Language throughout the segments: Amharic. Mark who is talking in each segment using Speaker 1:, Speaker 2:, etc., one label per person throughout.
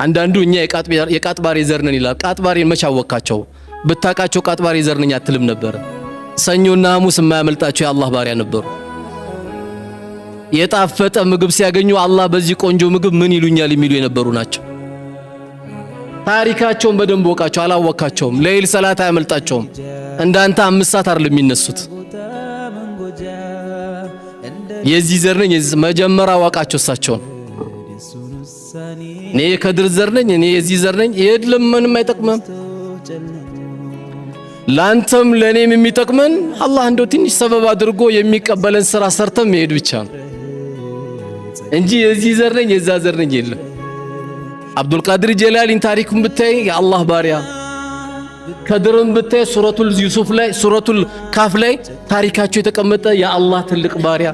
Speaker 1: አንዳንዱ እኛ የቃጥባሬ ዘር ነን ይላል። ቃጥባሬን መች አወካቸው? ብታቃቸው ቃጥባሬ ዘር ነኝ አትልም ነበር። ሰኞና ሐሙስ የማያመልጣቸው የአላህ ባሪያ ነበሩ። የጣፈጠ ምግብ ሲያገኙ አላህ በዚህ ቆንጆ ምግብ ምን ይሉኛል የሚሉ የነበሩ ናቸው። ታሪካቸውን በደንብ ወቃቸው። አላወካቸውም። ሌይል ሰላት አያመልጣቸውም። እንዳንተ 5 ሰዓት አይደለም የሚነሱት። የዚህ ዘር ነኝ መጀመሪያ አዋቃቸው እሳቸውን። እኔ የከድር ዘር ነኝ፣ እኔ የዚህ ዘር ነኝ። የለም ምንም አይጠቅምም። ላንተም ለኔም የሚጠቅመን አላህ እንደው ትንሽ ሰበብ አድርጎ የሚቀበለን ስራ ሰርተን መሄድ ብቻ ነው እንጂ የዚህ ዘር ነኝ የዛ ዘር ነኝ የለም። አብዱልቃድር ጀላሊን ታሪኩን ብታይ የአላህ ባሪያ፣ ከድርን ብታይ ሱረቱል ዩሱፍ ላይ፣ ሱረቱል ካፍ ላይ ታሪካቸው የተቀመጠ የአላህ ትልቅ ባሪያ።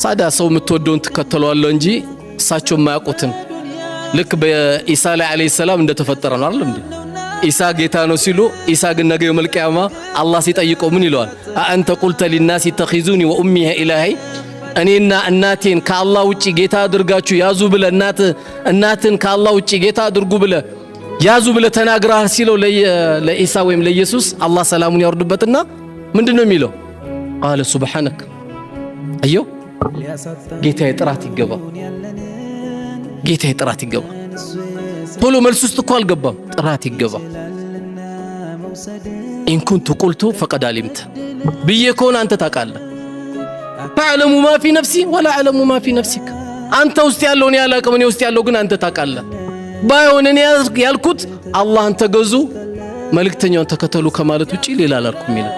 Speaker 1: ሳዳ ሰው የምትወደውን ትከተለዋለህ እንጂ እሳቸው የማያውቁትን ልክ በኢሳ ላይ ዓለይሂ ሰላም እንደተፈጠረ ነው አይደል እንዴ? ኢሳ ጌታ ነው ሲሉ፣ ኢሳ ግን ነገ يوم القيامة አላህ ሲጠይቀው ምን ይለዋል? أأنت قلت للناس اتخذوني وأمي إلهين፣ እኔና እናቴን ከአላህ ውጪ ጌታ አድርጋችሁ ያዙ ብለ፣ እናትን ከአላህ ውጪ ጌታ አድርጉ ብለ ያዙ ብለ ተናግረሃል ሲለው ለኢሳ ወይም ለኢየሱስ አላህ ሰላሙን ያወርድበትና ምንድን ነው የሚለው? قال سبحانك፣ አየው፣ ጌታዬ ጥራት ይገባ፣ ጌታዬ ጥራት ይገባ። ቶሎ መልስ ውስጥ እኮ አልገባም። ጥራት ይገባ። إن كنت قلته فقد علمت፣ ብዬ ከሆነ አንተ ታውቃለህ። تعلم ما في نفسي ولا أعلم ما في نفسك፣ አንተ ውስጥ ያለውን ያላቅም፣ እኔ ውስጥ ያለው ግን አንተ ታውቃለህ። ባይሆን እኔ ያልኩት አላህን ተገዙ፣ መልእክተኛውን ተከተሉ ከማለት ውጪ ሌላ አላልኩም ይላል።